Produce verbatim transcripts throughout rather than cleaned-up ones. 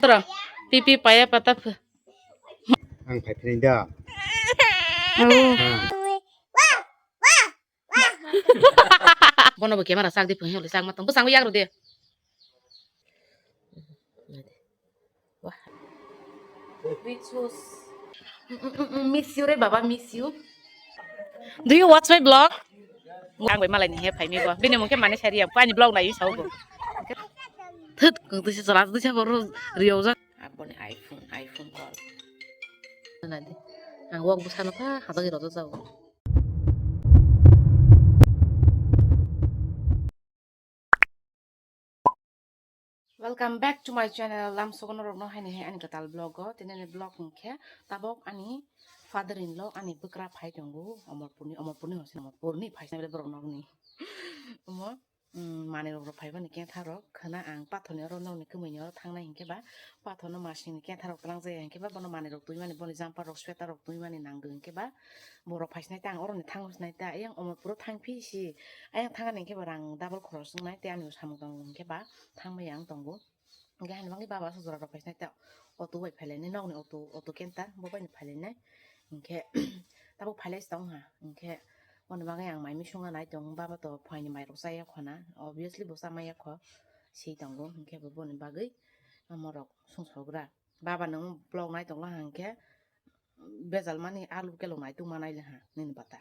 Tro, pipi paya pata ph. Ang phai phai da. Oh. Ah. Bono bo camera sak di phai hole sak ma tong. Bwskango yak rw de. Wah. Miss you re baba, miss you. Do you watch my vlog? Ang bai malai ni he phai mi bo. Bini mung khe mane sari ya. Ani vlog nai sao bo. Thut, kung tu si chora tu si boro riyo jak. Aboni iPhone, iPhone call. Nadi. Ang wak bwsano kha hajagwi rojak jago. Welcome back to my channel. Lamsogo norokno haini hai ani kwtal vlog o. Tini ani vlog hwnkhe tabok ani father in law ani bwkra phai tongo Omorpurni, Omorpurni hosini Omorpurni phaisna bele borok nokni. Omo, mm, manwi rok rok phaibani kentha rok khwna ang pathorni oro nokni kwmwini oro thangnai hinkhe ba pathorno masingni kentha rok twlang jaya hinkhe ba bono manwi rok twi mani boni jumper rok sweater rok twi mani nangwi hinkhe ba borok phaisinai ta ang oroni thangsinai ta ayang Omorpuro thangphi si. Ayang thangani hinkhe ba rang double khorok wngnai tei ani samung tangmung hinkhe ba thangbai ang tongo. Hinkhe hani bagwi baba aswk jora rok phaisinai ta auto bai phailainai nokni auto, auto kenta bo bai phailainai. Hinkhe tabuk phailai se tong ha hinkhe boni bagwi ang mai misung nai tong baba to phaini mai rok chaya khona obviously bo chamaya kho si tongo hinkhe bo boni bagwi morok sungsokgra. Baba nwng vlog nai tongla hinkhe bejal mani alu kelo nai tongma nai le ha nini bata.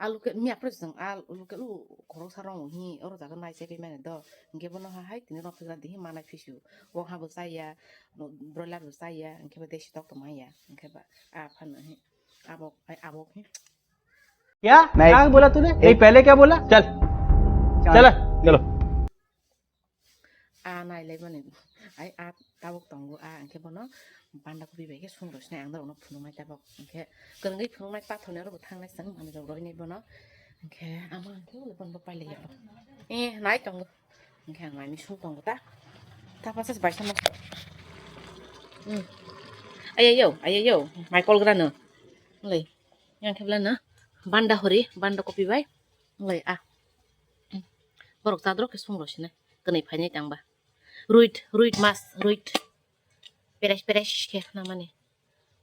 Alu ke miya phre jeng alu ke lu khorok sa rong hi oro jaga nai se mane do. Hinkhe bono ha hai tini rong phigra di hi manai phisu. Wong ha bo chaya, broiler bo chaya, hinkhe bo desi tok tongma ya. Hinkhe ba a phano hi abok ai abok hi. क्या? नहीं। क्या बोला तूने? नहीं, पहले क्या बोला? चल। चल। चल, चलो। A nai lai mani ai a tabuk tongo a hinkhe bono banda kopi bai khe sung rw sinai ang norok no phunuknai tabuk hinkhe kwrwngwi phunuknai pathor ni oro bo thangnai chwng manwi rok roinai bono hinkhe ama hinkhe bono bo pailai ya e nai tongo hinkhe ang mai misung tongo ta ta pasa bai sama hmm ayayo ayayo mai kol gra no lai yang khe bla no banda hori banda kopi bai lai a borok chadrok khe sung rw sinai kwnwi phainai tangba. Ruit, ruit mas, ruit. Peres, peres khe namani.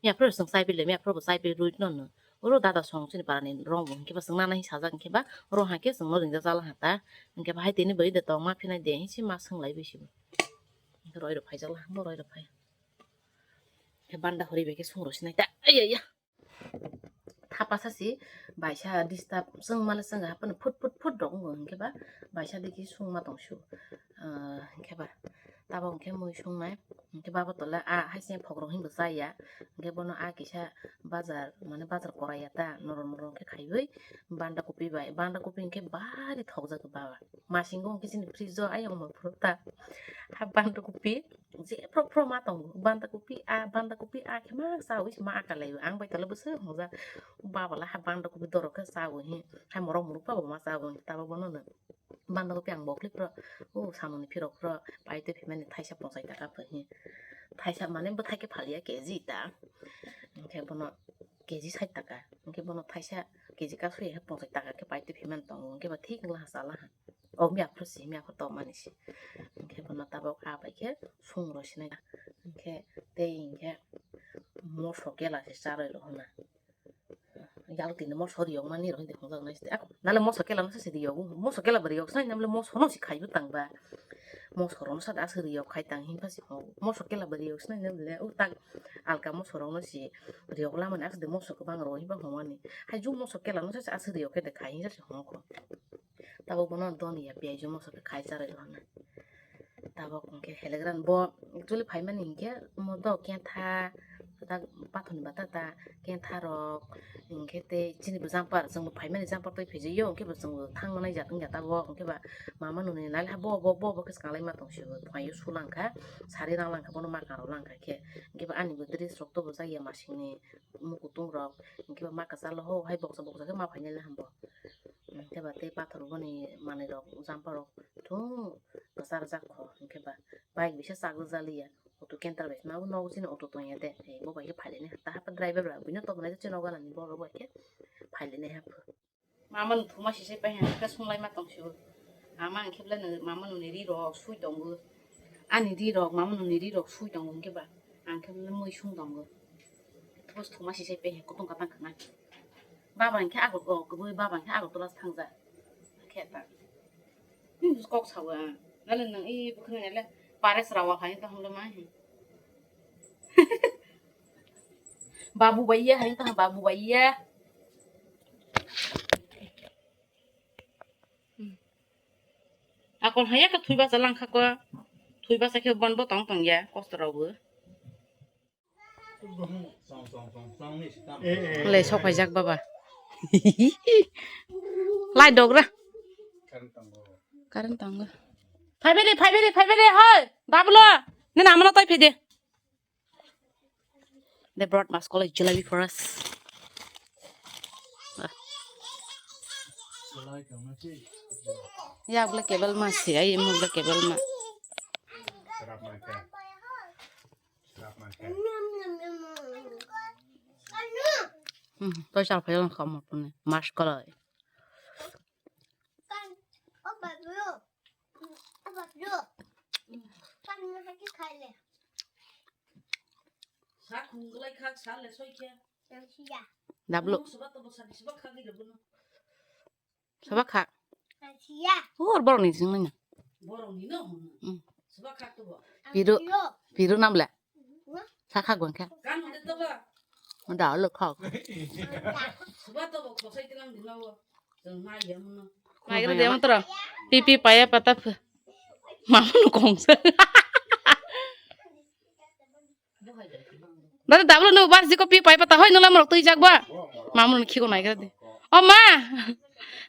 Miya phro sung sai pile, miya phro bo sai pile ruit no no. Oro dada song chini parani rong bo hinkhe ba sung nana hi sajak hinkhe ba oro hankhe sung no ringjak jala hata. Hinkhe ba hai tini bwrwi de tong ma phinai de hinsi ma sung lai bisi bo. Roi rok phai jala, bo roi rok phai. Hinkhe banda hori bai khe sung rw sinai ta. Ai ai ya. Thapa sasi baisa disturb sung male sung hapan phut phut phut rok wng hinkhe ba baisa digi sung ma tong su hinkhe ba tabok hinkhe mui sung nai hinkhe babo tole a hai se phok rok hinbo chaya hinkhe bono a kisa bazar mane bazar korai ya ta norok norok khe khaiwi banda kopi bai banda kopi hinkhe bari thok jak baba masingo hinkhe chini fridge o ayang ma phuru ta ha banda kopi. Jephru phru ma tongo banda kopi a banda kopi a khe ma chawi se ma akalai ang bai tala bwswk hwngjak baba la ha banda kopi dorok khe chawi he hai morok muruk pa bo ma chawi tabok bono no banda kopi ang bokli phru o samung ni phirok phru pai twi phimani thaisa ponsai taka pho he thaisa mane bwthai khe phaliya keji ta hinkhe bono keji sait taka hinkhe bono thaisa keji kasui he ponsai taka khe pai twi phimani tongo hinkhe ba thik wngla ha chala ha. O miya phuru si miya phuru tongmani si hinkhe bono tabok a bai khe sung rw sinai hinkhe tei hinkhe moso kela se charwi rw hwnna yal tini moso riyok mani rw hindi hwnjak nai si nale moso kela no se riyok moso kela bo riyok sai nale moso no si khaibo tang ba moso rw no sa aswk riyok khai tang hinkha si moso kela bo riyok sinai nale o tak alka moso rok no si riyok lamani aswk de moso kwbang rw hwnba hwnmani hai jung moso kela no se aswk riyok khe de khai hinsa si hwnko. Tabok bono doniya piyaju moso khe khai charwi rw hwnna. Tabok hinkhe helegrani bo actually phaimani hinkhe omo do kentha tak pathorni bata ta kentha rok hinkhe tei chini bo jumper chwngbo phaimani jumper twi phaijakyo hinkhe bo chwngbo thangna naijak wngya tabok hinkhe ba mama nwnwi nai bo bo bo bo khe swkang lai ma tong sio phaio sulangkha sari ranglangkha bono ma kangrok langkha khe hinkhe ba ani bo dress rok tobo jakya masingni mukutung rok hinkhe ba ma kwchalo ho hai boksa boksa khe ma phainai le hambo. Hinkhe ba tei pathor boni manwi rok jumper rok thung kwchar jak kho hinkhe ba bike bisa chak rwjak liya auto canter bai ma bo nogo chini auto tongya de bo bai khe phailainai ta hapha driver ba buino tongmani chini nogo ganani borok bai khe phailainai hapha. Mama no thuma sisai pai hwnkhe sunglai ma tong sio ama hinkhe belai no mama noni ri rok sui tongo. Ani ri rok, mama nungni ri rok sui tongo hwnkhe ba, ang khe mui sung tongo. Bus thuma sisai pehe kutung katang khanai. Baba hwnkhe Agartala, o kwbui baba hwnkhe Agartala thangja. Khe ta. Hmm, kok sawa. Nale nang i bukhna nale pares rawa hai ta hamle mai. Babu baiya hai ta babu baiya. Akol haya ka thui basa lang kha ko. Thui basa khe bon bo tong tong ya kosto rok bo. Le sok paijak baba. Lai dogra. Current tongo. Phai bere, phai bere, phai bere, hoi. Dablo. Nini amano tai phede. They brought Maskol jalebi for us. Ah. Ya, black cable ma si, ai mo black cable ma. Hmm, to sa phai lang kamo pune. Maskol. Sa khunglai kha, sa le soi khe. Dablo. Soba to bosa di soba kha gida bono. Soba kha. Hor borok ni sing nanya. Borok ni no. Hmm. Soba kha to bo. Piru, piru nam le. Sa kha gwan kha. Kan de to ba. Da lo kha. Soba to bo khosai tilang di no. Naigra de montro. Pipi paya pata phu. Mamu no kongsa. Dada dablo no bar jiko pi paya pata hoi no lamrok tui jak ba. Mamu no khiko naigra de. O ma.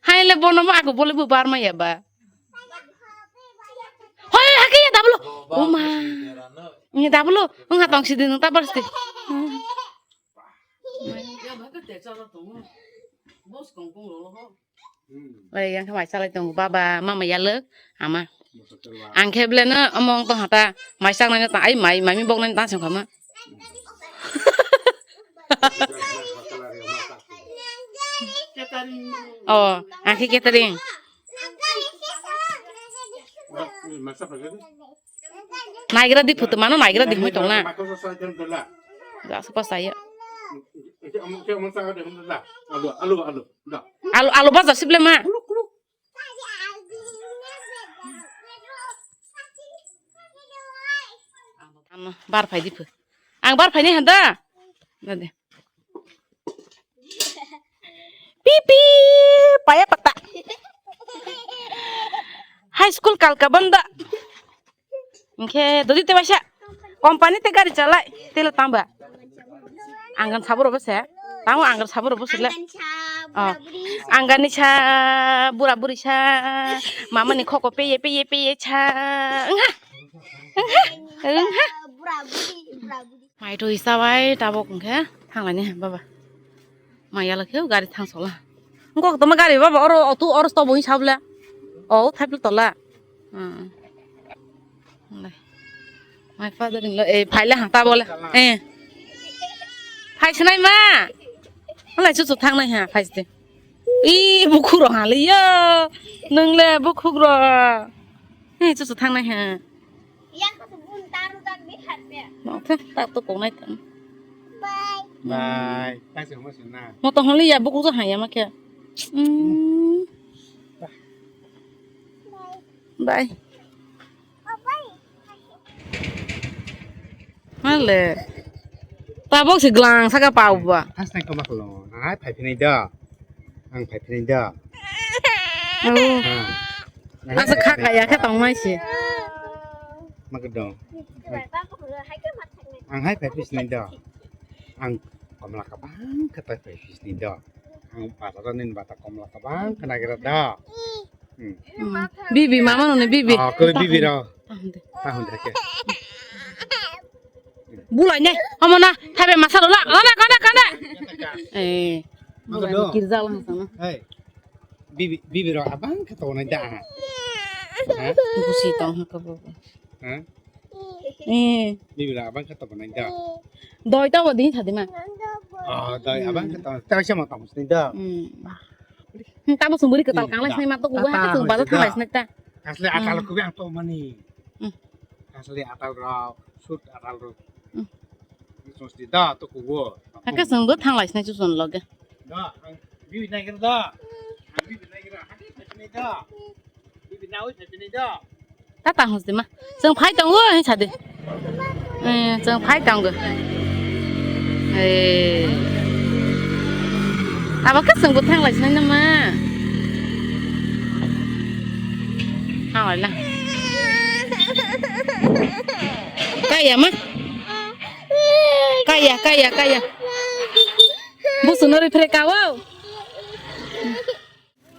Hai le bono ma ako bole bu bar ma ya ba. Hoi hake ya dablo. O ma. Ni dablo. Nga tong si din ta bar sti. Oi, yang khe mai salai tongo baba, mama yalwk, ama. Ang khe ble no omo wng tong hata, mai saknai no ta, ai mai, mai mi boknai no ta song kha ma. Oh, ang khe catering. Naigra di photo mano, naigra di hoi tong na. Jasa pa saya. Alu, alu, alu. Alu, alu bajar sible ma. Ano, bar phai di pho. Ang bar phai ni handa. Nade. Pipi, paya pata. High school kalka banda. Hingke dodi te waisa company te gari chalai telo tamba. Angkan sabo robo se. Tamo angkan sabo robo se le. Oh. Angkani sa bura buri sa mama ni khoko peye peye peye sa. Wngha. Wngha. Wngha. Mai thwi chabai tabok hwnkhe thanglaini baba. Mai yala khe gari thang sola. Wngkok tongma gari baba oro otu oro stop wngwi sabla. O thaiple tola. Hmm. Mai father in law eh phaile ha tabole. Eh. Phai sinai ma. Halai chuchu thangnai ha phai site. I bukhuk rok haliyo. Nwngle bukhuk rok. He chuchu thangnai ha. Yang ko bun taru tak bi hat be. Mokhe tak to kongnai tang. Bye. Bye. Tak se mo sina. Mo to holi ya buku to haya ma khe. Hmm. Bye. Bye. Oh, bye. Male. Tabok si glang saka pau ba. Hasnai koma kolo. Hai phai phinai da. Ang phai phinai da. Oh. Asa kha kaya khe tong mai si. Makedong. Ang hai phai phi sinai da. Ang komla kabang khe tai phai phi sinai da. Ang bata da nin bata komla kabang khe nagira da. Hmm. Bibi mama nune bibi. Ah, koi bibi rao. Tahun dake. Bulai ne, omo na, thaibe masa rola, kana, kana, kana. Eh, bulai ne, girja lo masa na. Hey, bibi, bibi rao abang khe tongnai da. Ha? Busi tong ha kabo. Ha? Eh. Bibi rao abang khe tongnai da. Doi ta bo din thadi ma. Ah, doi abang khe tong, ta sama tong sini da. Hmm. Tamo sumuri ketal kanglai sini ma to kuwa ha sumba to thanglai sini ta. Asli atal kubi ang to mani. Hmm. Asli atal rok, sut atal rok. Hmm. Sosdi da to kugo. Hake sengbo thanglai sinai chuson loge. Da, ang bibi nai kira da. Ang bibi nai kira. Hake sini da. Bibi nawi sini da. Ta tang hosdi ma. Seng phai tang wo hin sadi. Eh, seng phai tang go. Eh. Abo ke sengbo thanglai sinai nama. Thanglai na. Kaya ma. Kaya, kaya, kaya. Busu nori phere kawo.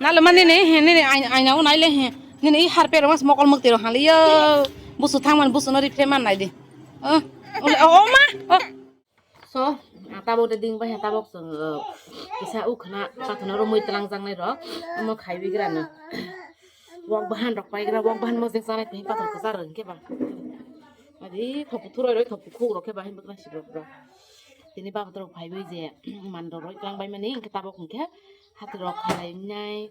Nalo mani ne he ne ai ai na unai le he. Ne ne i har pero mas mokol mukti ro hali yo. Busu thang man busu nori phere man nai di. Oh, o ma. Oh. So, ah, tabok de ding bai ha tabok song, eh, kisa ukhna pathana ro mui tlang jang nai ro. Amo khai bi gra no. Wak bahan rok pai gra, wak bahan mo jeng sanai tei pathar kisa rang ke ba. Adi thopu thuroi roi thopu khuk rok ke ba hin bakla si rok rok. Tini baba rok phai bai je man rok roi tlang bai mani hingke tabok hingke hati rok khalai nai.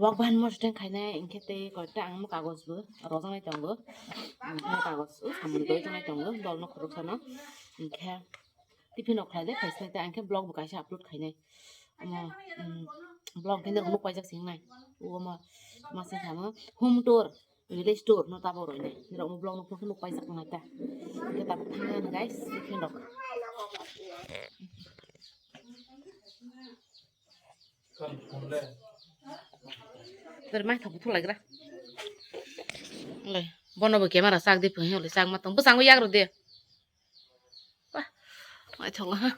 Wak bahan mo suteng khai nai hingke tei koi ta ang mo kagos bo rojak nai tongo. Hingke kagos o samung doi jang nai tongo dol no khorok sano. Hingke. Tiffin rok khlai de, khaisnai ta, ang khe vlog bo kaisa upload khainai. Omo, mm, vlog khe norok nuk paijak se wngnai. Omo, ma se samo home tour, village tour no tabo roi nai. Norok omo vlog no nuk paijak wngnai ta. Hingke tabuk thang nai guys, tiffin rok. Tor mai thok thok lagra. Le, bono bo camera sak di phai hole sak ma tong. Bwskango yak rw de. Wah, naithok la ha.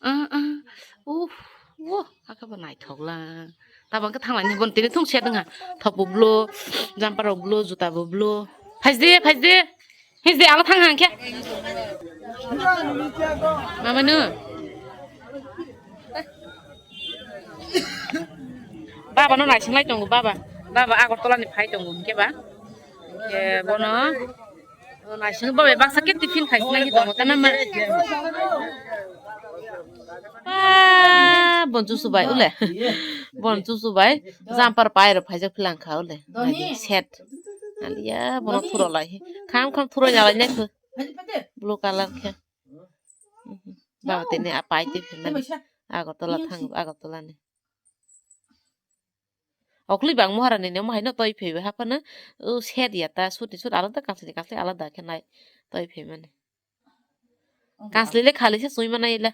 Ah, ah. Uh, uh, aka bo naithok la. Tabang khe thang lai ni bon tini thung set wngha. Thok bo blo, jumper rok blo, juta bo blo. Phai di, phai di. His de ala thang hang khe. Mama no. Baba no naising lai tongo baba. Baba Agartala ni phai tongo hingke ba. Hingke bono naising baba baksa ke tiffin khai sinai tongo tana ma. Ah, bon chusu bai ule. Bon chusu bai. Jumper pai ro phaijak philang kha ule. Set. Aliya bono thuro lai. Kham kham thuro ya lai nai. Blue color khe. Baba tini apai ti phimani. Agartala thang Agartala ni. Okli bang Maharani ni omo haino toi phaibai haphano. O set ya ta suti sut alada kasli kasli alada khe nai toi phaimani. Kasli le khali se sui manai le.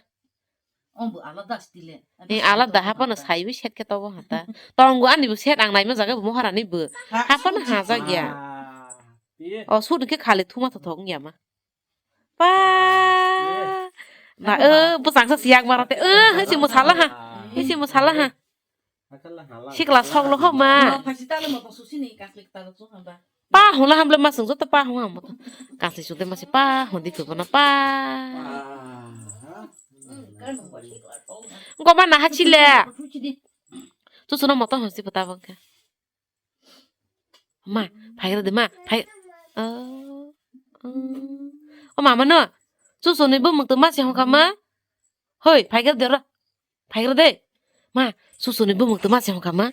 Ombo alada style. Ni alada haphano saiwi set khe tobo hata. Tongo ani bo set ang naima jaga bo Maharani bo. Haphano hajak ya. O sut khe khali thuma thothok ya ma. Pa. Na, eh, bwsangsa siyak mara te. Eh, hisi mo sala ha. Hisi mo sala ha. Sikla sok lo ho ma. Pa hula hamle ma sung joto pa hung ham. Kasi sute masi pa hung di ko na pa. Ko ma na ha chile. Susu no moto hon si pata bangka. Ma, phaigra de ma, phai. Oh, oh. O mama no. Susu ni bumuk to ma se hon kama. Hoi, phaigra de ro. Phaigra de. Ma, susu ni bumuk to ma se hon kama.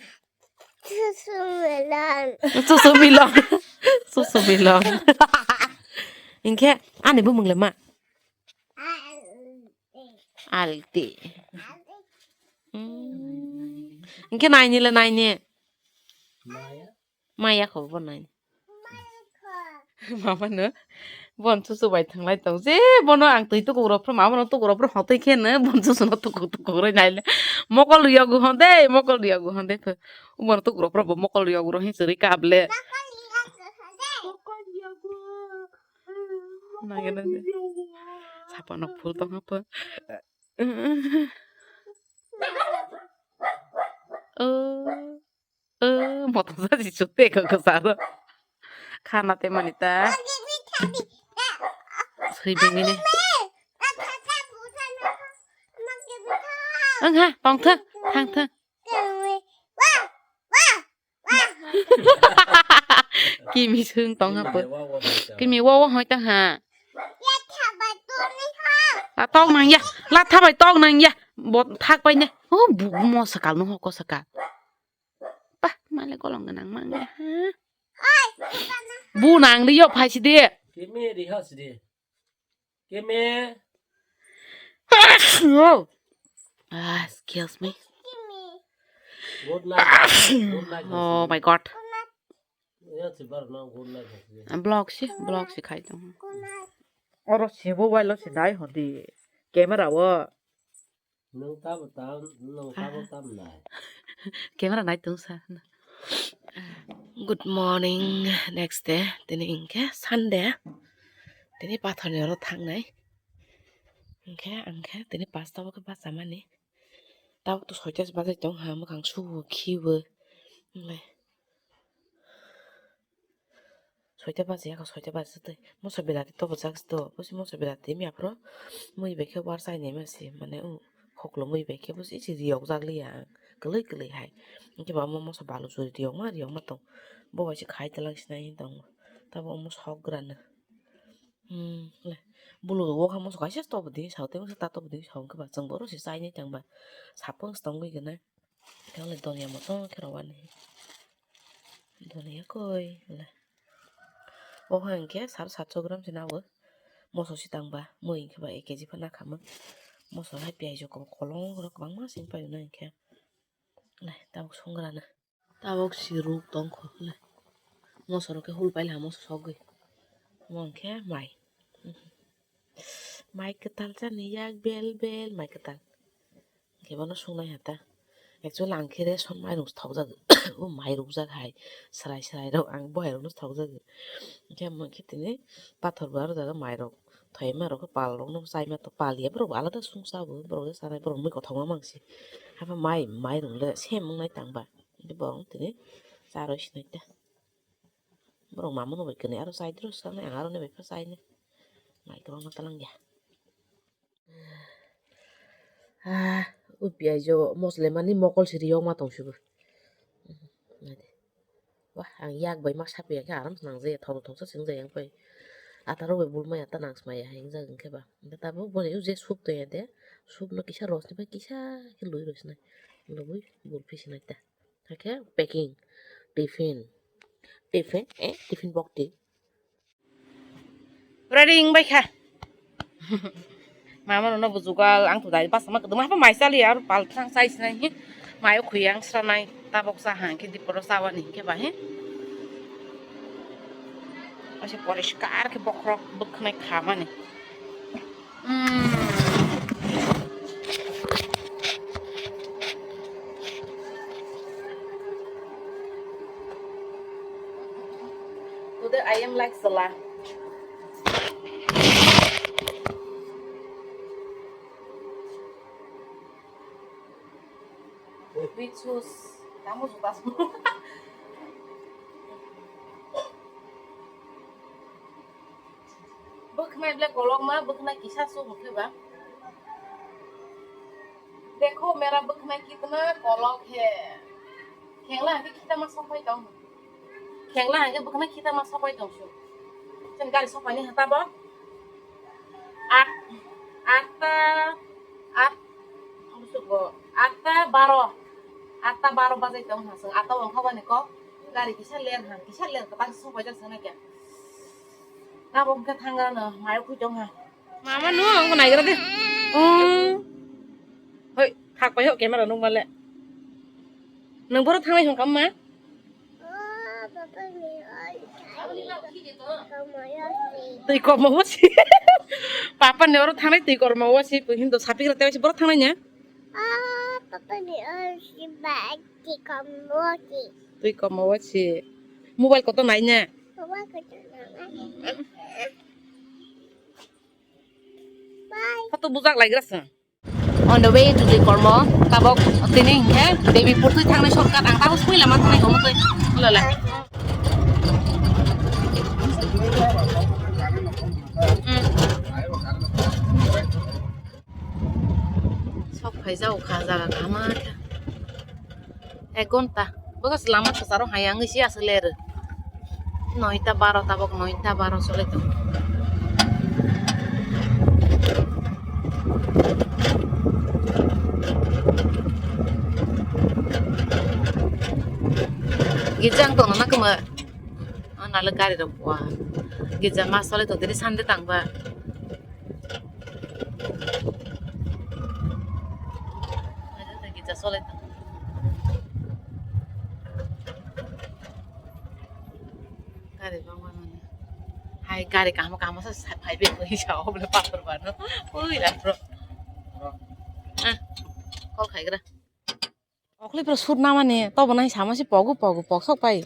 Susu milong. Susu milong. Susu milong. Ingke ani bumuk le ma. Alti. Hmm. Ingke naini le naini. Maya kho bo naini. Mama no bon susu bai thanglai tong. Je bono ang twi tukuk rok phro mama no tukuk rok phro hotoi khe no bon susu no tukuk tukuk roi nai le. Mokol riya gu hon de, mokol riya gu hon de pho. Bono tukuk rok phro bo mokol riya gu rok hin chwrwi kap le. Nagena de. Sapa nok phul tong hapo. Oh, oh, moto sa si chute ko ko saro. Khana te manita. Sui bengini. Ang ha, tong thang, thang thang. Kimi sung tong ha po. Kimi wo wo hoi tang ha. La tok nang ya. La thabai tok nang ya. Bo thak pai ne. Oh, bu mo sakal no ko sakal. Pa, male kolong nang mang ya. Ha. Bu nang ri yo phai si de. Kimi rihas di. Kimi. Oh. Ah, excuse me. Good night. Good night. Oh my God. Ya, si bar na good night. Vlog si, vlog si khai tong. Oro si mobile o si nai hodi. Camera o. Nwng tamo tam, nwng tamo tam nai. Camera nai tong sa. Good morning, next day. Tini hwnkhe Sunday. Tini pathorni oro thangnai. Hwnkhe, hwnkhe tini pasta o khe bachamani. Tabuk to soita se bajai tong ha, mwkhang subo, khibo. Soita baji ya, soita baji twi. Moso belati tobo jak do. Bosi moso belati mi aphro. Mui bai khe war chai nai masi. Mane, u, khoklo mui bai khe bosi isi riyok jak liya. Kwlwi kwlwi hai. Hwnkhe ba mo moso balu churi riyok ma, riyok ma tong. Bo bai se khai twlang sinai tong. Tabo omo sok grana. Hmm, le. Bulu wo kha moso kaisa tobo di, sao tei ta tobo di, sao khe ba chwng boro se chai nai tang ba. Sapung se tongwi gana. Khe le donya moto khe rawani. Donya koi le. O hai hwnkhe sar satso gram se nago. Moso sitang ba mui hwnkhe ba ek kg phano khamang. Moso hai piyaj rok kolong rok kwbangma sing paio na hwnkhe. Lai tabuk song grana. Tabuk si ruk tong kho le. Moso rok khe hul paile ha moso sogwi. Omo hwnkhe mai. Mai kwtal chani yak bel bel mai kwtal. Hwnkhe bono sungnai ha ta. Actually ang khe ration mairung se thokjagwi. O mai rukjak hai. Srai srai rok ang bohai rokno se thokjagwi. Hwnkhe omo hwnkhe tini pathor bo aro jaga mai rok. Thoima rok khe pal rokno chai ma to pal ya borok alada sung cha bo borok le chanai borok mui kothoma mang se. Haiphano mai mairung le sem wngnai tang ba. Hwnkhe borok tini cha rw sinai ta. Borok mama no bai kwnwi aro chai dro sanai ang aro ni bai khe chai nai. Mai kwbangma twlang ya. Ah, o piyaj o mosole mani mokol siri yokma tong sibo. Wah, ang yak bai ma sapiya khe aram se nangjaya, thok thok se swngjaya ang pai. Ata rok bai bulmaya ta nang smaya hai wngjak hwnkhe ba. Hwnkhe tabuk boni je soup tongya de, soup no kisa rosni bai kisa khe lui rosnai. Lubui bulphi sinai ta. Hakhe packing, tiffin. Tiffin, eh, tiffin bokti. Ready wng bai kha. Mama nono bujugal ang to dai basa ma kwdwma hapa mai chali aro pal thang chai sinai hi. Mayo khuyang sranai tabok cha hang khe diporo chawani hwnkhe ba hi. Ase poriskar khe bokhorok bwkhnai khamani. Mm. Today I am like Sala. With shoes. Kamu suka semua. Bwkhnai ble kolokma, bwkhnai kisa se hwnkhe ba. Dekho mera bwkhnai kitna kolok hai. Khengla hwnkhe khitama sokphai tong. Khengla hwnkhe bwkhnai khitama sokphai tong su. Chwng gari sokphaini hata bo. At, atta, at, busugo, atta baro. Atta baro bajai tong ha chwng. Atta ongkha bani kok. Gari kisa ler ha, kisa ler kwtal sokphai jak chwng naikhe. Tabok hwnkhe thangrano mayo khwi tongha. Mama no, ang naigra de. Oh. Hoi, thak pai ho camera nung male. Nung boro thangnai hong kam ma? Twi kormo wo si. Papa ni oro thangnai twi kormo wo si, hindo sapi gra te boro thangnai nya. Papa ni oro si ba twi kormo wo si. Twi kormo wo si. Mobile koto nai nya. Mobile koto nai nya. Bye. Photo bujak lai gra sa. On the way to the kormo, tabok tini hingke Devi purtui thangnai shortcut ang tabok sui lama thangnai komo tui. Lala. Hmm. Sok phaijak kha jaga kama khe. Ek ghonta. Bwkha se lama kwcharo hai wngwi se aswk ler. Noita baro tabok noita baro choli tongo. Gijang tongna na kwma. O nalo gari rok wa. Gija ma sole to diri Sunday tangba. Gija sole tang. Gari bangma mani. Hai gari kaham kaham sa phai be ko hisa obole pator bano. Ui la bro. Ah. Kol khai gra. Okhli pro sut namani tobo nai sama si pogu pogu pok sok pai.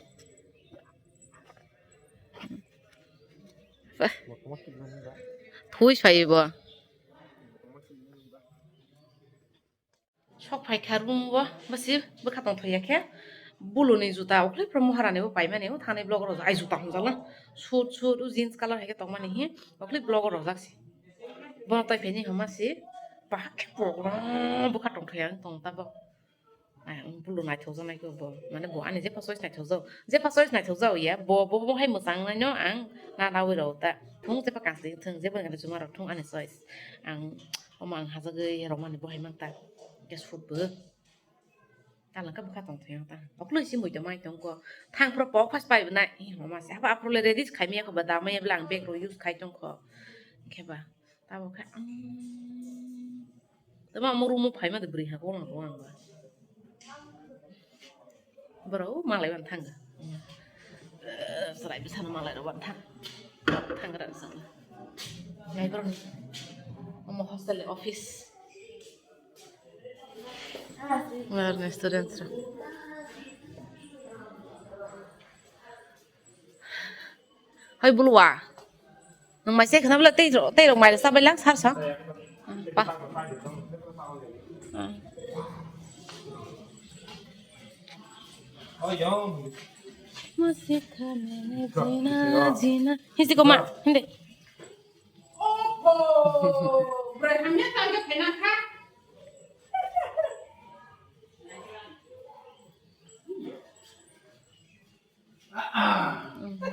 Thui sai bo. Sok phai kha room o basi bwkha tong thoi ya khe bulu ni juta okhli pro moharani bo pai mani o thani vlog rok ai juta hwnjak na sut sut o jeans colour hai khe tong mani hi okhli vlog rok jak si bono tai phai ni hwnma si bahai khe program bwkha tong thoi ya wng tong ta bo. Ang bulu naithokjaknai khe bo, mane bo ani jepha choice naithokjak, jepha choice naithokjak ya, bo, bo, bo hai mwchangnaino ang na nawi rw ta. Thung jepha kasli thung, jepha gana chuma rok thung ani choice. Ang omo ang hajagwi rwmani bo hai mang ta. Khe sut bo. Talangka bwkha tong thung ta. Okloi si mui tong mai tong ko. Thang phro pok phas pai bo nai. Ih, mama se haba aphro le ready khai mi ya kho ba da mai ya bla ang bag ro use khai tong kho. Khe ba. Tabo khe ang. Tama mo room o phaima de bwrwi ha kong ang kong ang ba. Boro malai ban thang. Eh, chwrai bwsano malai rok ban thang. Thang gra sa. Nai boro. Omo hostel ni office. War ni students rok. Hoi bulwa. Nang mai se khna bla tei tei rok mai sa bai lang sar sa. Pa. Masih kami ni jina jina. Hisi ko ma. Hindi. Oho. Bro, hamya tangga pena kha.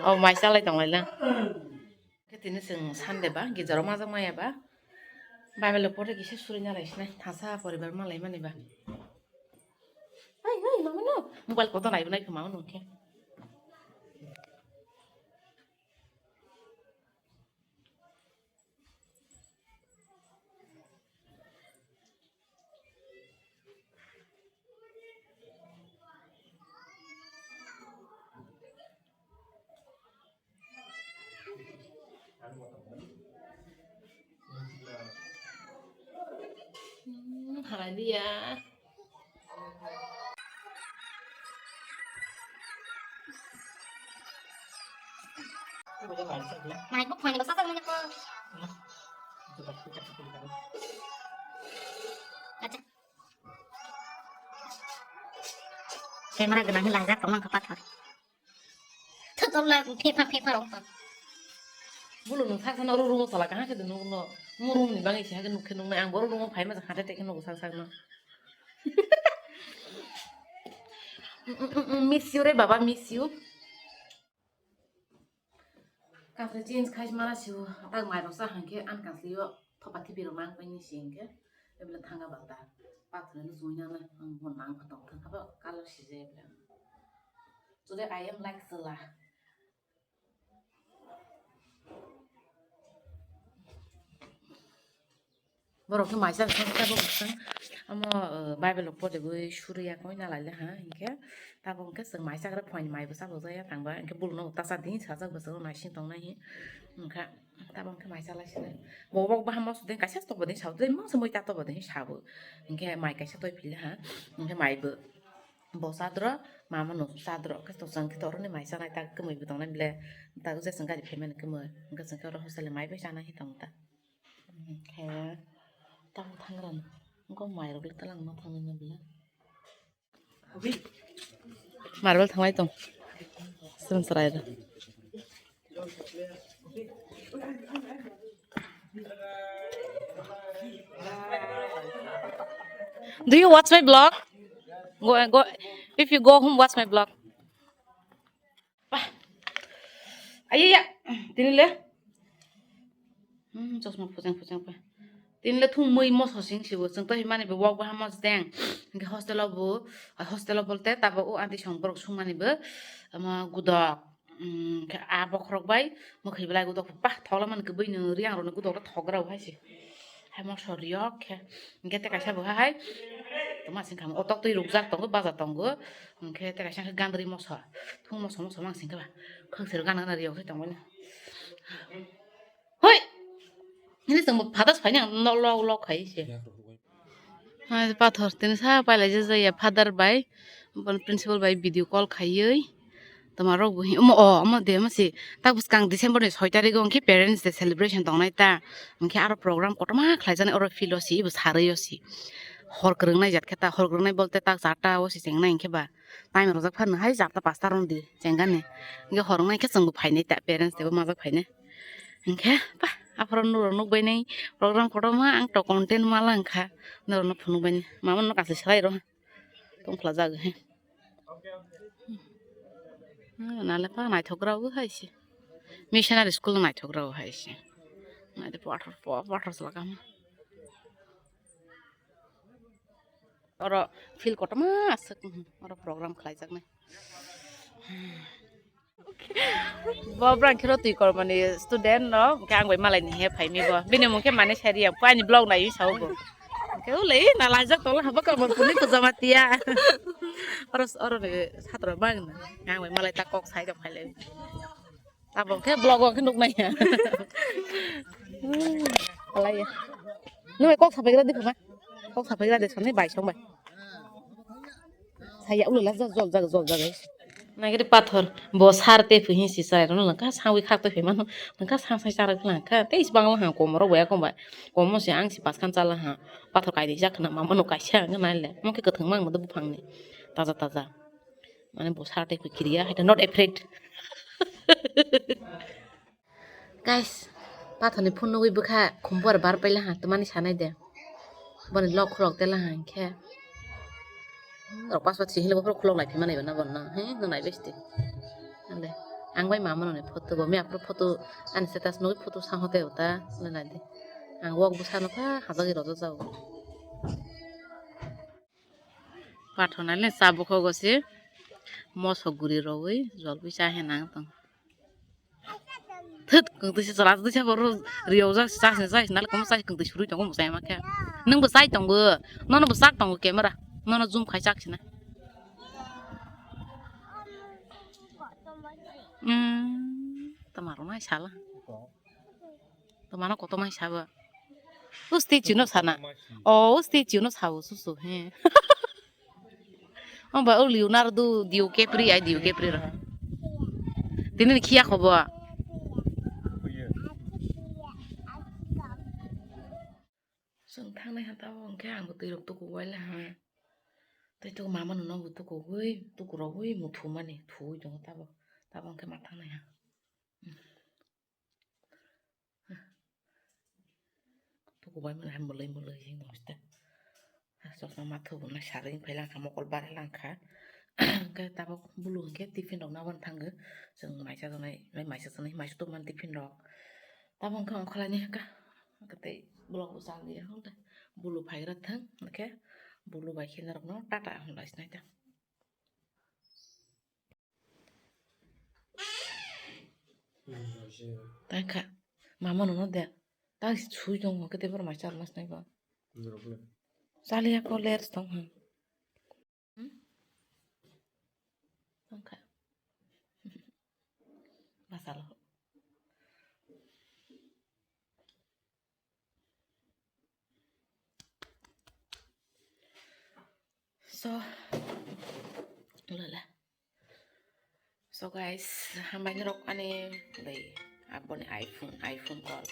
Oh, mai salai tong lai lang. Khe tini chwng Sunday ba, gijaro majak maya ba. Bible pore kisa suri na lai sinai, thasa poribar malai mani ba. Ai, ai, mama no. Mobile koto nai bunai khama nung khe. Hmm, hallelujah. Mai buk phone ni basa sa manya ko. Acha. Camera gwnang khe laijak tongmang kha pathor. Thothok la phepha phepha rok tong. Bulu nung saksa no rurungo sala kaha khe nung no. Murung ni bangi se ha khe nuk khe nung nai ang bo rurungo phai ma jak hate te khe nugo sak sak no. Miss you re baba, miss you. Kansle change khai mara siu, tak mai rok sa hangke an kansle yo thopa thipi rok mang pai ni si hingke, ebile thanga balta, pathor ni sui nana, ang bon nang pha tong thang haba color si je ebile. Today I am like Sela. Borok khe maisa wngkha tabuk chwng omo, uh, Bible rok poriwi suriya koi na laile ha, hinkhe tabuk hinkhe chwng maisa gra phuaini mai bwsa bo jaya tangba, hinkhe buluno tasa din sajak bwswk naising tongnai hi, wngkha tabuk hinkhe maisa lai sinai. Bo bok bahan mosodeng kaisa tokbodeng sabo, tei mangsa moi ta tokbodeng sabo, hinkhe mai kaisa toi phila ha, hinkhe mai bo, bo chadro, mama no chadro, khe to chwng khe to oroni maisa nai ta kwmwi bo tongnai bile, ta ujai chwng gari phaimani kwmwi, hinkhe chwng khe oro hostel ni mai bai chanai hi tong ta. Khe tamo thangrani. Engko mairok le talang ma thangwi ma bela. Marbel thanglai tong. Srwng chwrai rw. Do you watch my vlog? Go, go. If you go home, watch my vlog. Pah. Ayaya. Tini le. Hmm, chosma phujang phujang pa. Tini le thung mui moso sing sibo. Chwng to himani bo wok baham mos deng. Hinkhe hostel o bo, hostel o bolte tabo o anti song borok sungmani bo. Ama gudok. Hwnkhe a bokhorok bai mwkhwi belai gudok pah thokla man kwbwi nw riang rok nw gudok thok rw hai se. Hai moso riyok khe hwnkhe tei kaisa bo hai tongma sing kha otok twi rukjak tongo baja tongo hwnkhe tei kaisa khe gandri moso thung moso moso mang sing khe ba khwk se rw gana gana riyok se tongmani. Hoi! Hini chwngbo phatas phaini ang nok lok lok khai se. Hai pathor tini sa pailai jajaya father bai, bon principal bai video call khaiwi. Toma rok bo hi, omo, o, omo de, omo si. Tak bwskang December ni soi tarik o hwnkhe Parents Day celebration tongnai ta. Hwnkhe aro program kotorma khlaijaknai oro field o si, ibo sarwi o si. Hor kwrwng nai jat khe ta, hor kwrwng nai bolte tak charta o si chengnai hwnkhe ba. Time rwjak phano hai charta pasta rwng di chenggani. Hwnkhe hor wngnai khe chwngbo phainai ta, Parents Day bo majak phainai. Hwnkhe, pa, aphuru norok nukbainai program kotorma ang to content mala wngkha. Norokno phunukbainai. Mama no kaisa swlai rw. Tongphlajak he. Hmm, nale pa naithok rw hai se. Missionary school naithok rw hai se. Naithe pathor, pa-, pathor swlaka. Oro field kotorma aswk, hmm, oro program khlaijaknai. Bo bwrang khe rw twi kormani student no, hwnkhe ang bai malai ni he phaimi bo. Bini mung khe mane sari ya, ani vlog naiwi sao bo. Hwnkhe ulei na laijak tongla habo ka bo puni pujama tiya. Oro, oro ni satro bang na. Ang bai malai ta kok sai da phailai. Abo khe vlog o khe nuk nai ya. Alai ya. Nung kok sapai gra di phama. Kok sapai gra de sani bai song bai. Saya ulo la jol jol jaga jol jaga. Nagari pathor bo sar te phi si chai rono langkha sangwi khak to phi mano langkha sang sai chara langkha te is bangla ha komoro boya komba komo se ang si paskan chala ha pathor kai di jak na mama no kaisa ang nai le mo khe kwthang mang do buphang ni taja taja mane bo sar te phi kiriya hai not afraid. Guys, pathorni phone nugwi bwkha khumbar bar paila ha, twmani sanai de. Boni lok khulok tela ha hinkhe. Rok paspat si hilo bokhorok khulok lai phima naiba na bono. He, no naibe sti. Ande. Ang bai mama noni photo bo, me apro photo ani status nugwi photo sang hote uta. Le nai de. Ang wok bwsa no pha hajagwi rojo jao. Pathornai le cha bukhogo se moso guri rogwi jol bai cha he nang tong. Thut, kwngtwi se chwla twisa borok riyojak chasni chasni nalai kwmwi chai kwngtwi surwi tongo mwsai ma khe. Nwngbo chai tongo, nono bo chak tongo camera, nono zoom khai chak sina. Umm, tama rwnai sala. Tama no kotomai sabo. O statue no sana. O, o statue no sabo susu he. Amba o Leonardo DiCaprio ai DiCaprio ro. Tini ni khiya khobo. Chwng thangnai ha tabo hwnkhe ang bo twi rok tuku wai la ha. Tei tuku mama no nogo tuku wi tuku rogwi muthu mani thuwi tongo tabo. Tabo hwnkhe ma thangnai ha. Tuku bai mani hai mwlwi mwlwi hino hwste. Chosma mathu bo nai sarwi phai langkha mokol bare langkha. Hwnkhe tabuk bulu hwnkhe tiffin rok nabani thango. Chwng mai chajaknai, mai mai chajaknai, mai chajakmani tiffin rok. Tabuk hwnkhe ongkhorlaini hwnkha. Hwnkhe tei vlog bo chaliya hwnkhe bulu phaigra thang hwnkhe bulu bai khe norokno tata hwnlai sinai ta. Tangkha. Mama nono de. Tang sui tong ho kete bor mai chal mas nai ba. Chaliya ko ler tong ha. Hmm? Tangkha. Masalo. So, lala. So guys, hambai norok ani bai aboni iPhone, iPhone call.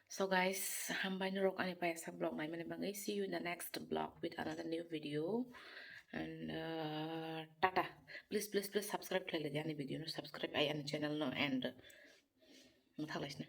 So guys, hambai norok ani paisa vlog naimani bagwi. See you in the next vlog with another new video. And uh, tata. Please, please, please subscribe khlai laidi ani video no, subscribe ai ani channel no, and mwthak laisna.